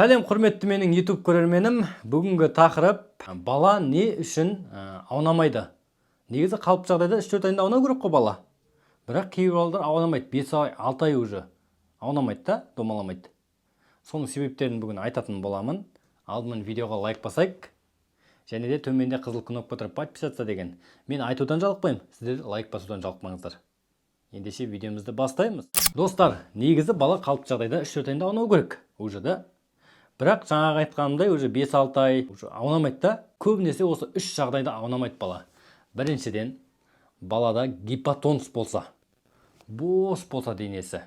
Сәлем, құрметті менің YouTube көрерменім! Бүгінгі тақырып: бала не үшін аунамайды? Негізі қалыпты жағдайда 3-4 айында аунау керек қой бала. Бірақ кейбір балалар аунамайды, 5 ай, 6 ай уже аунамайды да, домаламайды. Соның себептерін бүгін айтатын боламын. Алдымен видеоға лайк басайық және де төменде қызыл кнопка тұр, «Подписаться» деген. Мен айтудан жалықпаймын, сіздер лайк басудан жалықпаңыздар. Ендеше видеомызды бастаймыз. Достар, негізі бала қалыпты жағдайда 3-4 айында аунау керек уже да. Бірақ жаңағы айтқанымдай, уже 5-6 ай уже аунамайды да. Көбінесе осы үш жағдайда аунамайды бала. Біріншіден, балада гипотонус болса, бос болса денесі,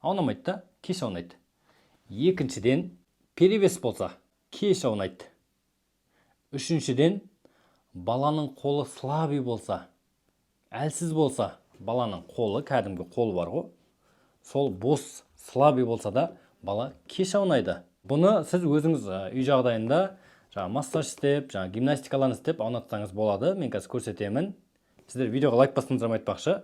аунамайды да, кеш аунайды. Екіншіден, перевес болса, кеш аунайды. Үшіншіден, баланың қолы слабый болса, әлсіз болса, баланың қолы, кәдімгі қолы бар ғой, сол бос, слабый болса да, бала кеш аунайды. Бұны сіз өзіңіз үй жағдайында жаңағы массаж істеп, жаңағы гимнастикаларын істеп аунатсаңыз болады. Мен қазір көрсетемін. Сіздер видеоға лайк бастыңыздар ма? Айтпақшы,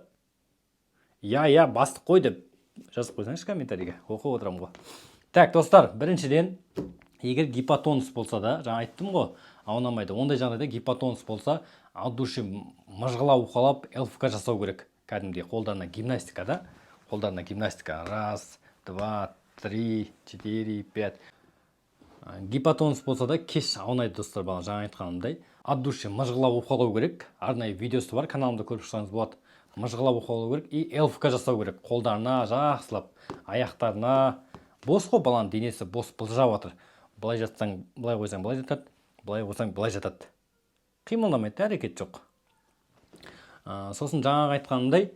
«Иә, бастық қой» деп жазып қойсаңызшы комментарийге, оқып отырамын ғой. Так, достар, біріншіден, егер гипотонус болса да, жаңа айттым ғой, аунамайды. Ондай жағдайда гипотонус болса, от души мыжғылап, уқалап, ЛФК жасау керек. Кәдімгідей қолдарына гимнастика да, қолдарына гимнастика: раз, два, три, четыре, пять. Гипотонус болса да, кеш аунайды, достар, бала. Жаңа айтқанымдай, от души мыжғылап уқалау керек. Арнайы видеосы бар каналымда, көріп шықсаңыз болады. Мыжғылап уқалау керек и ЛФК жасау керек қолдарына жақсылап, аяқтарына. Бос қой баланың денесі, бос, былжырап жатыр. Былай жатсаң, былай қойсаң, былай жатады, былай қойсаң, былай жатады, қимылдамайды, әрекет жоқ. Сосын жаңағы айтқанымдай,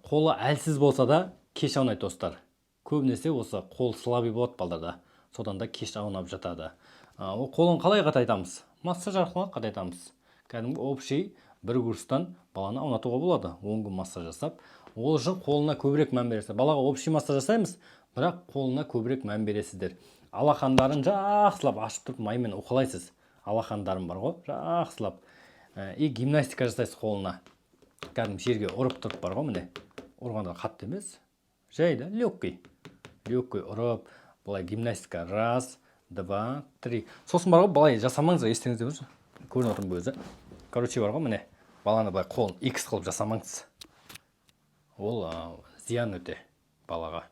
қолы әлсіз болса да, кеш аунайды, достар. Көбінесе осы қол слабый болады балдарда, содан да кеш аунап жатады. Ол қолын қалай қатайтамыз? Массаж арқылы қатайтамыз. Кәдімгі общий бір курстан баланы аунатуға болады, 10 күн массаж жасап. Ол үшін қолына көбірек мән бересіздер. Балаға общий массаж жасаймыз, бірақ қолына көбірек мән бересіздер. Алақандарын жақсылап ашып тұрып, маймен уқалайсыз алақандарын бар ғой, жақсылап. И гимнастика жасайсыз қолына, кәдімгі жерге ұрып тұрып бар ғой. Міне, ұрғанда қатты емес, жай да, легкий, легкий ұрып, былай гимнастика: раз, два, три. Сосын бар ғой, былай жасамаңыздар, естеріңізде болсын. Көрініп отырмын ба өзі? Короче, бар ғой, міне, баланы былай қолын икс қылып жасамаңыз. Ол зиян өте балаға,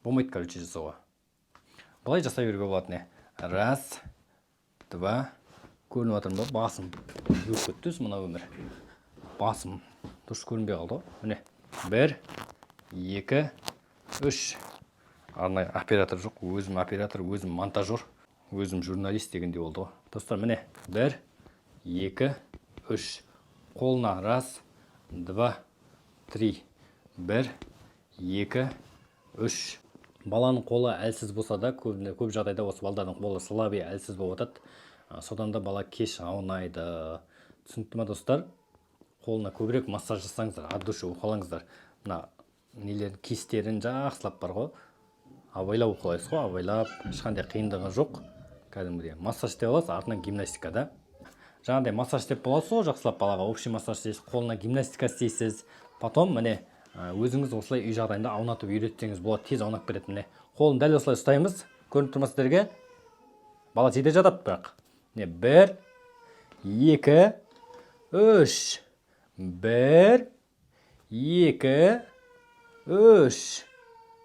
болмайды, короче, жасауға. Былай жасай беруге болады, не, раз, два. Көрініп жатырмын ба? Басым өліп кетті өзі, мына өмір, басым дұрыс көрінбей қалды ғой. Міне, бір, екі, үш. Арнайы оператор жоқ, өзім оператор, өзім монтажер, өзім журналист дегендей болды ғой, достар. Міне, бір, екі, үш. Қолына: раз, два, три, бір, екі, үш. Баланың қолы әлсіз болса да, көбіне, көп жағдайда осы балдардың қолы слабый, әлсіз болып жатады. Содан да бала кеш аунайды. Түсінікті ма, достар? Қолына көбірек массаж жасаңыздар, от души уқалаңыздар. Мына нелерін, кистерін жақсылап бар ғой, абайлап уқалайсыз ғой, абайлап, ешқандай қиындығы жоқ. Кәдімгідей массаж істеп аласыз, артынан гимнастика да. Жаңағыдай массаж істеп боласыз ғой жақсылап, балаға общий массаж істейсіз, қолына гимнастика істейсіз. Потом, міне, өзіңіз осылай үй жағдайында аунатып үйретсеңіз болады, тез аунап кетеді. Міне, қолын дәл осылай ұстаймыз. Көрініп тұр ма сіздерге? Бала жерде жатады, бірақ міне, бір, екі, үш, бір, екі, үш.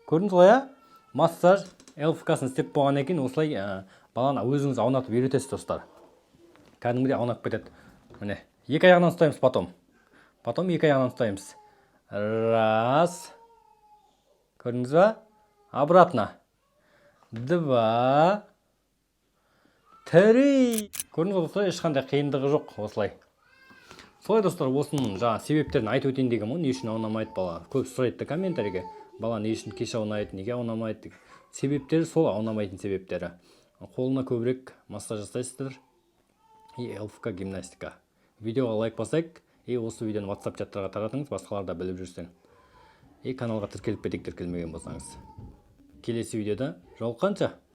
Көрдіңіз ғой, иә? Массаж, ЛФК-сын істеп болғаннан кейін осылай баланы өзіңіз аунатып үйретесіз, достар. Кәдімгідей аунап кетеді. Міне, екі аяғынан ұстаймыз. Потом екі аяғынан ұстаймыз. Раз, көрдіңіз ба? Обратно: два, три. Көрдіңіз ғой, достар, ешқандай қиындығы жоқ осылай. Солай, достар, осының жаңағы себептерін айтып өтейін дегенмін ғой, не үшін аунамайды бала. Көп сұрайды да комментарийге: бала не үшін кеш аунайды, неге аунамайды деген. Себептері сол, аунамайтын себептері: қолына көбірек массаж жасайсыздар и ЛФК, гимнастика. Видеоға лайк басайық и осы видеоны WhatsApp чаттарға таратыңыз, басқалар да біліп жүрсін. И каналға тіркеліп кетейік, тіркелмеген болсаңыз. Келесі видеода жолыққанша!